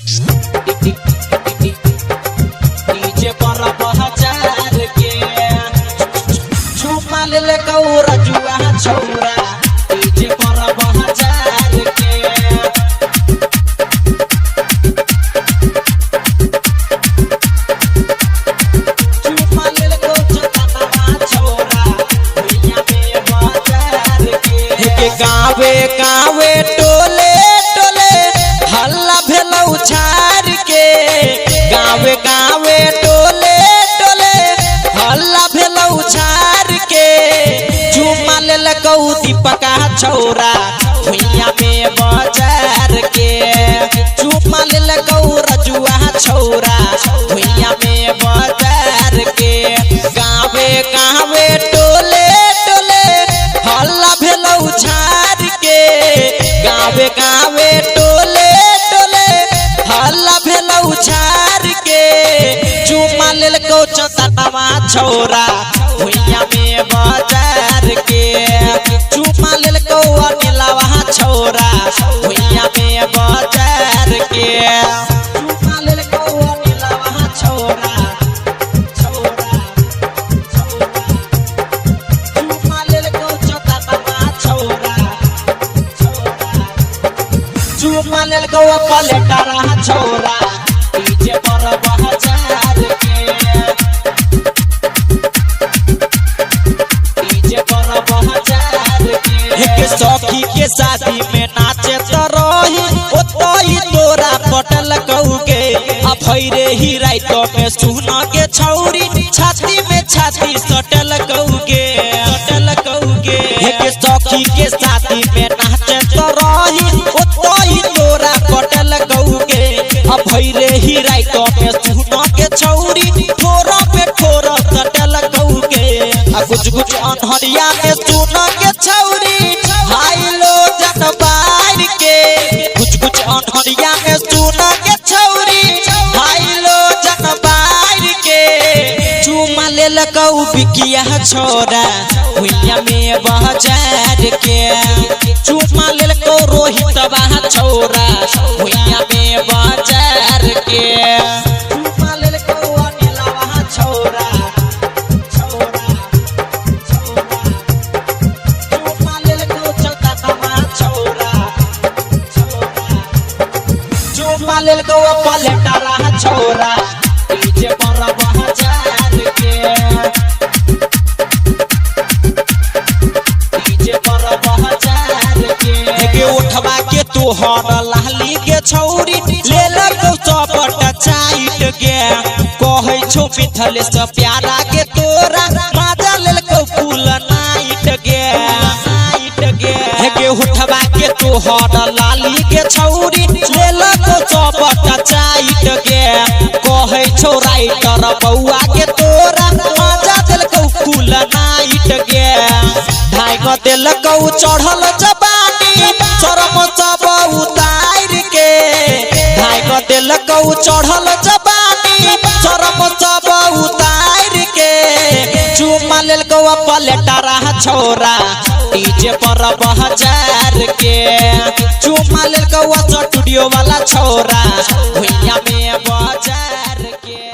DJ पर बहजार के चुमा लेलकौ रजुआ छौरा डीजे पर बहजार के। चुमा लेलकौ चंदनवा छौरा भुइयां में बजार के। गावे गावे टोले टोले हल्ला भेलौ छाड़ के। गावे गावे टोले टोले हल्ला भेलौ छाड़ के। चुमा लेलकौ दीपका छौरा भुइयां में बजार के। चुमा लेलकौ रजुआ छौरा भुइयां में बजार के। गावे गावे टोले टोले हल्ला भेलौ छाड़ के। गावे गावे टोले टोले हल्ला भेलौ छाड़ के। चुमा लेलकौ चंदनवा छौरा भुइयां में बजार के। चुमा लेलकौ अनिलवा छौरा भुइयां में बजार के। चुमा लेलकौ अनिलवा छौरा छौरा छौरा। चुमा लेलकौ चंदनवा छौरा छौरा। चुमा लेलकौ पलेटरा छौरा डीजे पर बजार के। डीजे पर बजार के। एक सखी के शादी में नाचे त रही ओतई तोरा पटल कौगे। आ भैरे ही रात में सुना के छौरी छाती में छाती सटल कौगे सटल कौगे। एक सखी के शादी में नाचे त रही ओतई तोरा पटल कौगे। आ भैरे ही रात में सुना के छौरी ठोर पे ठोर सटल कौगे। आ कुछ कुछ अनहरिया में सुना के छौरी हाई लो जन बार के। कुछ कुछ अनहरिया में सुना के छौरी हाई लो जन बार के। चुमा लेलकौ बिकिया छौरा भुइयां में बजार के। चुमा लेलकौ रोहित बा छौरा भुइयां में बजार के। चुमा लेलकौ अनिलवा छौरा छौरा छौरा। चुमा लेलकौ चंदनवा छौरा छौरा। चुमा लेलकौ पलेटरा छौरा डीजे पर बजार के। डीजे पर बजार के। हे उठवा के तोहर लाली के छौरी लेलकौ सबटा चाइट गे। कहै छौ मिथले से प्यारा के तोरा माजा लेलकौ फूल नाइट गे नाइट गे। हे उठवा के तोहर लाली के छौरी लेलकौ सबटा चाइट गे। कहै छौ राइटर बौआ के तोरा माजा देलकौ फूल नाइट गे। ढाई देलकौ चढ़ल जबानी शरम सब उतार के। ढाई देलकौ चढ़ल जबानी शरम सब उतार के। चुमा लेलकौ पलेटरा छौरा डीजे पर बजार के। चुमा लेलकौ स्टूडियो वाला छौरा भुइयां में बजार के।